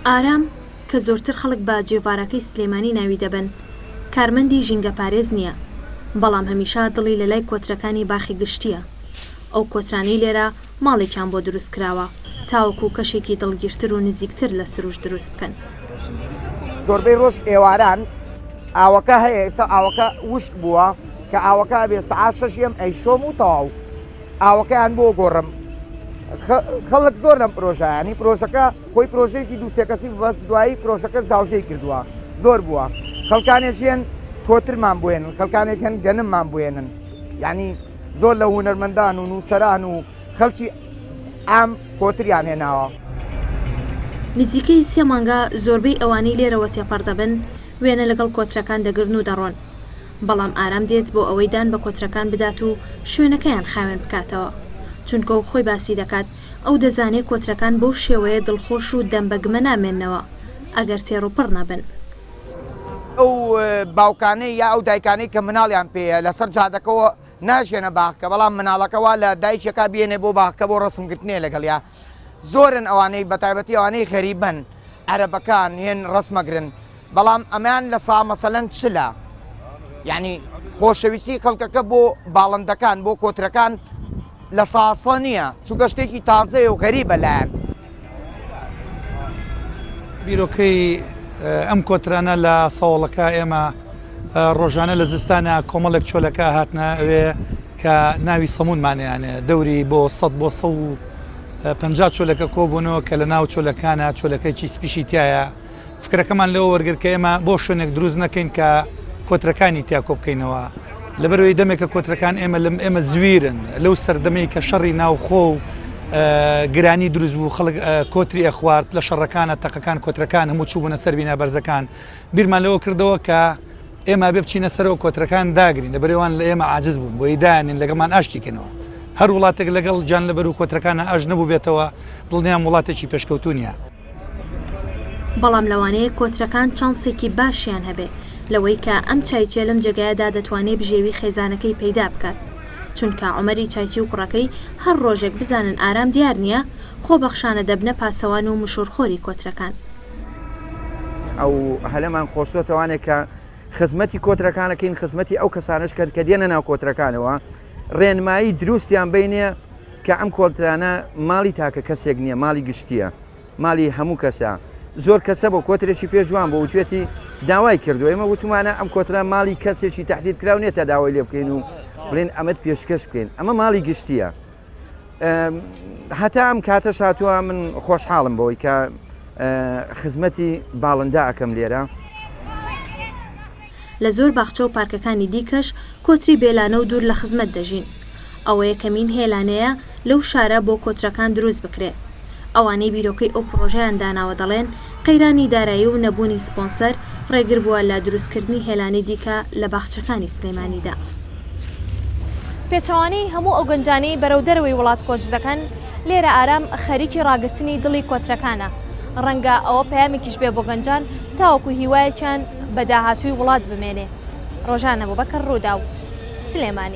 ئارام، کە زۆرتر خەڵک بە جێڤاراکەی سلێمانی ناوی دەبەن، کارمەندی ژینگەپارێز نییە، بەڵام هەمیشە دڵی لە لای کۆترەکانی باخی گشتییە. ئەو کۆترانەی لێرە ماڵێکیان بۆ دروست کراوە تاوەکو کەشێکی دڵگیرتر و نزیکتر لە سروشت دروست بکەن. زۆربەی ڕۆژ ئێواران ئاوەکە هەیە ئێستا ئاوەکە وشک بووە کە ئاوەکە ئەبێ سەعات شەش یەم ئەیشۆم و تەواو ئاوەکەیان بۆ گۆڕم خەڵک زۆر لەم پرۆژایانی پرۆژەکە خۆی پرۆژەیەکی دووسێ کەسی بەس دوایی پرۆژەکە زاوزێی کردووە زۆر بووە خەڵکانێک ژێن کۆترمان بوێنن خەڵکانێک هەن گەنممان بوێنن یعنی زۆر لە هونەرمەندان و نووسەران و خەڵکی عام کۆتریان هێناوە. نزیکەی سێ مانگە زۆربەی ئەوانەی لێرەوە تێپەڕ دەبن وێنە لەگەڵ کۆترەکان دەگرن و دەڕۆن، بەڵام ئارام دێت بۆ ئەوەی دان بە کۆترەکان بدات و شوێنەکەیان خاوێن بکاتەوە، چونکە و خۆی باسی دەکات ئەو دەزانێ کۆترەکان بەو شێوەیە دڵخۆش و دەم بە گمە نامێننەوە ئەگەر تێر و پڕ نەبن. ئەو باوکانەی یا ئەو دایکانەی کە مناڵیان پێیە لەسەر جادەکەوە ناژێنە باخکە بەڵام مناڵەکە وا لە دایکێکا بێنێ بۆ باخکە بۆ ڕسم گرتنێ لەگەڵیا زۆرن ئەوانەی بەتایبەتی ئەوانەی غەریبەن عەرەبەکان هێن ڕسمەگرن بەڵام ئەمان لە سا مەسەلەن چلە یعنی خۆشەویستی خەڵکەکە بۆ باڵندەکان بۆ کۆترەکان لە ساسە نییە چونکە شتێکی تازەیە و غەریبە لایەن. بیرۆکەی ئەم کۆترانە لە سەوڵەکە ئێمە ڕۆژانە لە زستانە کۆمەڵێک چۆلەکە هاتنە ئەوێ کە ناوی سەمونمانیانێ دەوری بۆ 100 بۆ 150 چۆلەکە کۆبوونەوە کە لە ناو چۆلەکانە چۆلەکەیکی سپیشی تایە فکرەکەمان لەوە وەرگرت کە ئێمە بۆ شوێنێک دروست نەکەین کە کۆترەکانی تیا کۆ بکەینەوە لەبەرەوەی دەمێکە کۆترەکان ئێمە لەم ئێمە زویرن لەو سەردەمەی کە شەڕی ناوخۆ و گرانی دروست بوو خەڵک کۆتری ئەخوارد لە شەڕەکانە تەقەکان کۆترەکان هەموو چوو بوونە سەر بینا بەرزەکان بیرمان لەوە کردەوە کە ئێمە بێ بچینە سەرەوە کۆترەکان داگرین لەبەرەوان لە ئێمە عاجز بوون بۆی دانین لەگەڵمان ئاشتیکەنەوە هەر وڵاتێک لەگەڵ گیان لەبەر و کۆترەکانە ئاش نەبوو بێتەوە دڵنیام وڵاتێکی پێشکەوتوو نییە. بەڵام لەوانەیە کۆترەکان چانسێکی باشیان هەبێ لەوەی کە ئەم چایچیە لەم جێگایەدا دەتوانێ بژێوی خێزانەکەی پەیدا بکات چونکە عومەری چایچی و کوڕەکەی هەر ڕۆژێک بزانن ئارام دیار نیە خۆبەخشانە دەبنە پاسەوان و مشوورخۆری کۆترەکان. ئەو هەلەمان خۆشتۆتەوانێک کە خزمەتی کۆترەکانەکەین خزمەتی ئەو کەسانش کەن کە دێنە ناو کۆترەکانەوە ڕێنمایی دروستیان بینێ کە ئەم کۆترانە ماڵی تاکە کەسێک نییە ماڵی گشتیە ماڵی هەموو کەسە زۆر کەسە بۆ کۆترێکی پێ جوان بۆ وتوێتی داوای کردو ئێمە وتمانە ئەم کۆترە ماڵی کەسێکی تهدید کراو نیە تا داوای لێ بکەین و بڵێن ئەمەت پێشکەش بکەین ئەمە ماڵی گشتیە هەتا ئەم کاتەش هاتووە من خۆشحاڵم بەوەی کە خزمەتی باڵندا ئەەکەم لێرە. لە زۆر باخچە و پارکەکانی دیکەش کۆتری بێلانە و دوور لە خزمەت دەژین. ئەوە یەکەمین هێلانەیە لەو شارە بۆ کۆترەکان دروست بکرێ. ئەوانەی بیرۆکەی ئەو پڕۆژەیان داناوە دەڵێن، قەیرانی دارایی و نەبوونی سپۆنسەر ڕێگر بووە لە دروستکردنی هێلانەی دیکە لە باخچەکانی سلێمانیدا. پێچەوانەی هەموو ئەو گەنجانەی بەرەو دەرەوەی وڵات کۆچ دەکەن، لێرە ئارام خەریکی ڕاگرتنی دڵی کۆترەکانە، ڕەنگە ئەوە پەیامێکیش بێ بۆ گەنجان تاوەکو هیوایەکیان بە داهاتووی وڵات بمێنێ. ڕۆژان ئەبوبەکر، ڕووداو، سلێمانی.